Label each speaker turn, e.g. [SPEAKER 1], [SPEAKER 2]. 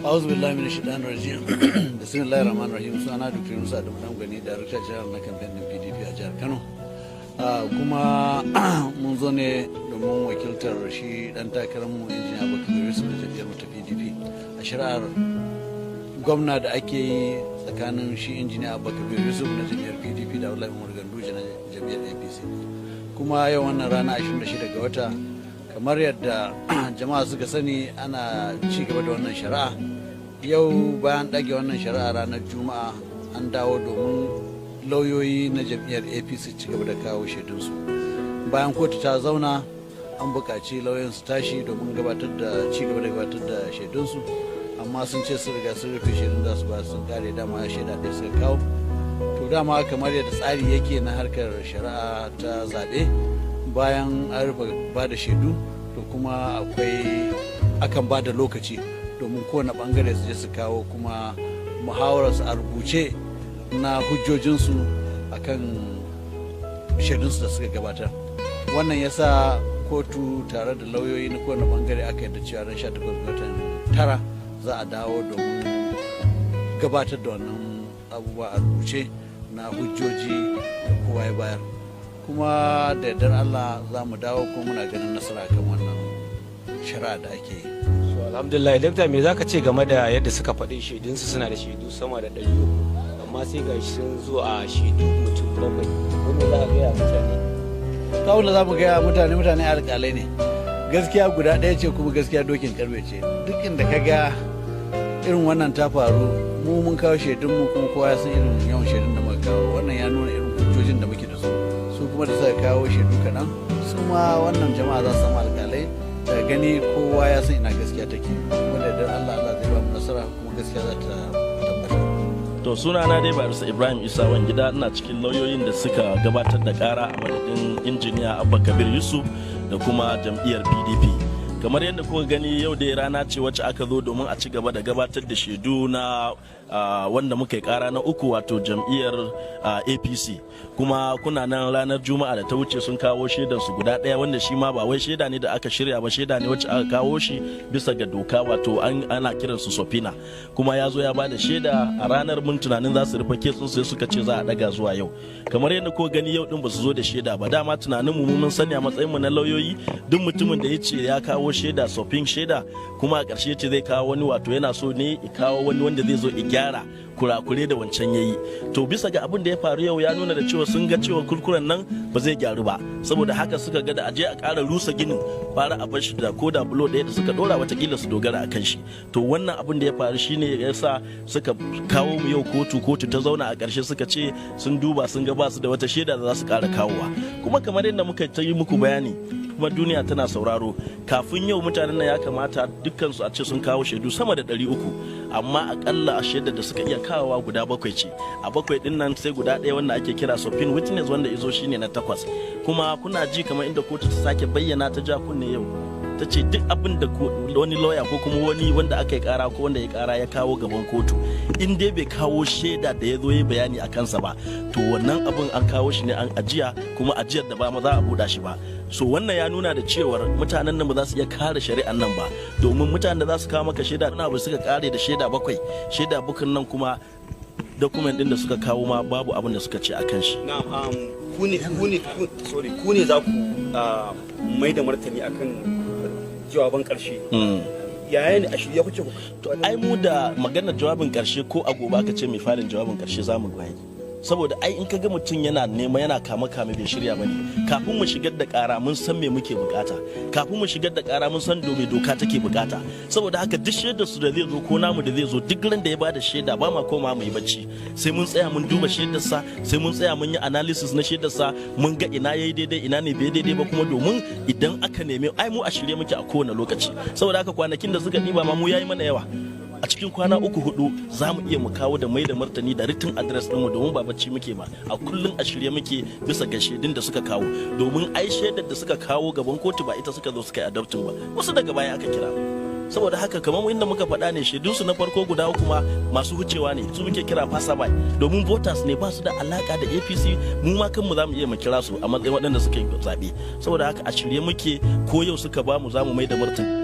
[SPEAKER 1] Auzu billahi minash shaitanir rajim. Bismillahir rahmanir rahim. Sunana Dr. Musa Adamu Dangwani, Director General na campaign din PDP a jihar Kano. Kuma mun zo ne domin wakiltar shi dan takararmu, Injiniya Abba Kabir Yusuf, da jam'iyyar mu ta PDP a shari'ar gwamna da ake yi tsakanin shi Injiniya Abba Kabir Yusuf na jam'iyyar PDP da Abdullahi Umar Ganduje na jam'iyyar APC. Kuma yau wannan rana 26 ga wata, kamar yadda jama'a suka sani, ana ci gaba da wannan shari'a. Yau bayan ɗage wannan shari'a ranar Juma'a, an dawo domin lauyoyi na jam'iyyar APC ci gaba da kawo shaidunsu. Bayan kotu ta zauna, an buƙaci lauyoyin su tashi domin gabatar da ci gaba da gabatar da shaidunsu, amma sun ce sun riga sun rufe shaidun za su ba, sun kare. Dama shaida ɗaya suka kawo. To dama kamar yadda tsari yake na harkar shari'a ta zaɓe, bayan an rufe ba da shaidu, to kuma akwai akan ba da lokaci domin kowane bangare su je su kawo kuma muhawararsu a rubuce na hujjojinsu akan shaidunsu da suka gabatar. Wannan ya sa kotu tare da lauyoyi na kowane bangare aka yadda cewa ran 18 ga watan tara za a dawo domin gabatar da wannan abubuwa a rubuce na hujjoji da kowa ya bayar. Kuma da yardar Allah za mu dawo, kuma muna ganin nasara kan wannan shari'a da ake yi.
[SPEAKER 2] So alhamdulillah. Dakta, me zaka ce game da yadda suka faɗi shaidunsu suna da shaidu sama da 300, amma sai ga sun zo a shaidu mutum bakwai? Wanda za a gaya mutane?
[SPEAKER 1] Kawai da za mu gaya mutane, mutane alƙalai ne. Gaskiya guda ɗaya ce, kuma gaskiya dokin karfe ce. Duk inda ka ga irin wannan ta faru, mu mun kawo shaidunmu, kuma kowa ya san irin yawan shaidun da muka kawo. Wannan ya nuna irin hujjojin da muke da su. Su kuma da suka kawo shaidu kaɗan, su ma wannan jama'a za su samu alƙalai. Daga gani kowa ya san ina gaskiya take. Kuma da yardar Allah, Allah zai ba mu nasara, kuma gaskiya za ta tabbata.
[SPEAKER 3] To, sunana dai Barista Ibrahim Isa Wangida. Ina cikin lauyoyin da suka gabatar da kara a madadin Injiniya Abba Kabir Yusuf da kuma jam'iyyar PDP. Kamar yadda kuka gani, yau dai rana ce wacce aka zo domin a ci gaba da gabatar da shaidu na wanda muka yi kara na uku, wato jam'iyyar APC. Kuma kuna nan ranar Juma'a da ta wuce sun kawo shaidan su guda ɗaya, wanda shi ma ba wai shaida ne da aka shirya ba, shaida ne wacce aka kawo shi bisa ga doka, wato ana kiransu subpoena. Kuma ya zo ya ba da shaida a ranar. Mun tunanin za su rufe case ɗin, sai suka ce za a daga zuwa yau. Kamar yadda ko gani, yau din ba su zo da shaida ba. Dama tunanin mu, mun sani a matsayin mu na lauyoyi, duk mutumin da ya ce ya kawo shaida, subpoena shaida, kuma a ƙarshe ce zai kawo wani, wato yana so ne ya kawo wani wanda zai zo ya gyara kurakure da wancan yayi. To, bisa ga abin da ya faru yau, ya nuna da cewa sun ga cewa kurkuren nan ba zai gyaru ba. Saboda haka suka ga da aje a ƙara rusa ginin, kwara a bar shi da ko da bulo ɗaya da suka ɗora, watakila su dogara a kan shi. To, wannan abin da ya faru shine ya sa suka kawo mu yau kotu. Kotu ta zauna, a ƙarshe suka ce sun duba sun ga ba su da wata shaida da za su ƙara kawowa. Kuma kamar yadda muka ta yi muku bayani, kuma duniya tana sauraro, kafin yau mutanen nan ya kamata dukkansu a ce sun kawo shaidu sama da 300, amma akalla a shaidar da suka iya kawowa guda bakwai ce. A bakwai din nan sai guda ɗaya wanda ake kira subpoena witness, wanda izo shine na takwas. Kuma kuna ji kamar inda kotu ta sake bayyana, ta ja kunne yau, ta ce duk abin da wani lawyer ko kuma wani wanda aka yi kara ko wanda ya kara ya kawo gaban kotu, in dai bai kawo shaida da ya zo ya bayani a kansa ba, to wannan abin an kawo shi ne an ajiya, kuma ajiyar da ba ma za a buɗa shi ba. So wannan ya nuna da cewar mutanen nan ba za su iya kare shari'an nan ba, domin mutanen da za su kawo maka shaida na ba suka kare da shaida bakwai. Shaida bakwai nan kuma, document din da suka kawo ma babu abin da suka ce a kan shi.
[SPEAKER 4] Na'am, ku ne sorry, ku ne za ku mai da martani akan jawaban karshe? Yaya ne, a shirye kuke ku?
[SPEAKER 3] To, ai mu da maganar jawabin karshe, ko a gobe aka ce mai falin jawabin karshe, za mu gwaye. Saboda ai in ka ga mutum yana nema yana kame kame, bai shirya bane. Kafin mu shigar da kara mun san me muke bukata. Kafin mu shigar da kara mun san me doka take bukata. Saboda haka duk shaidar su da zai zo ko namu da zai zo, duk ran da ya bada shaida, ba ma koma mu yi bacci, sai mun tsaya mun duba shaidar sa, sai mun tsaya mun yi analysis na shaidar sa, mun ga ina yayi daidai, ina ne bai daidai ba. Kuma domin idan aka neme ai mu a shirye muke a kowane lokaci. Saboda haka kwanakin da suka ɗiba ma mu yayi mana yawa. A cikin kwana uku, hudu za mu iya mu kawo da mai da martani da written address ɗinmu, domin ba bacci muke ba. A kullum a shirye muke bisa ga shaidun da suka kawo, domin ai shaidar da suka kawo gaban kotu ba ita suka zo suka yi adopting ba, wasu daga baya aka kira. Saboda haka kamar inda muka faɗa ne, shaidunsu na farko guda uku ma masu wucewa ne, su muke kira passerby, domin voters ne, ba su da alaka da APC. Mu ma kanmu za mu iya mu kira su a matsayin waɗanda suka yi zaɓe. Saboda haka a shirye muke, ko yau suka ba mu, za mu mai da martani.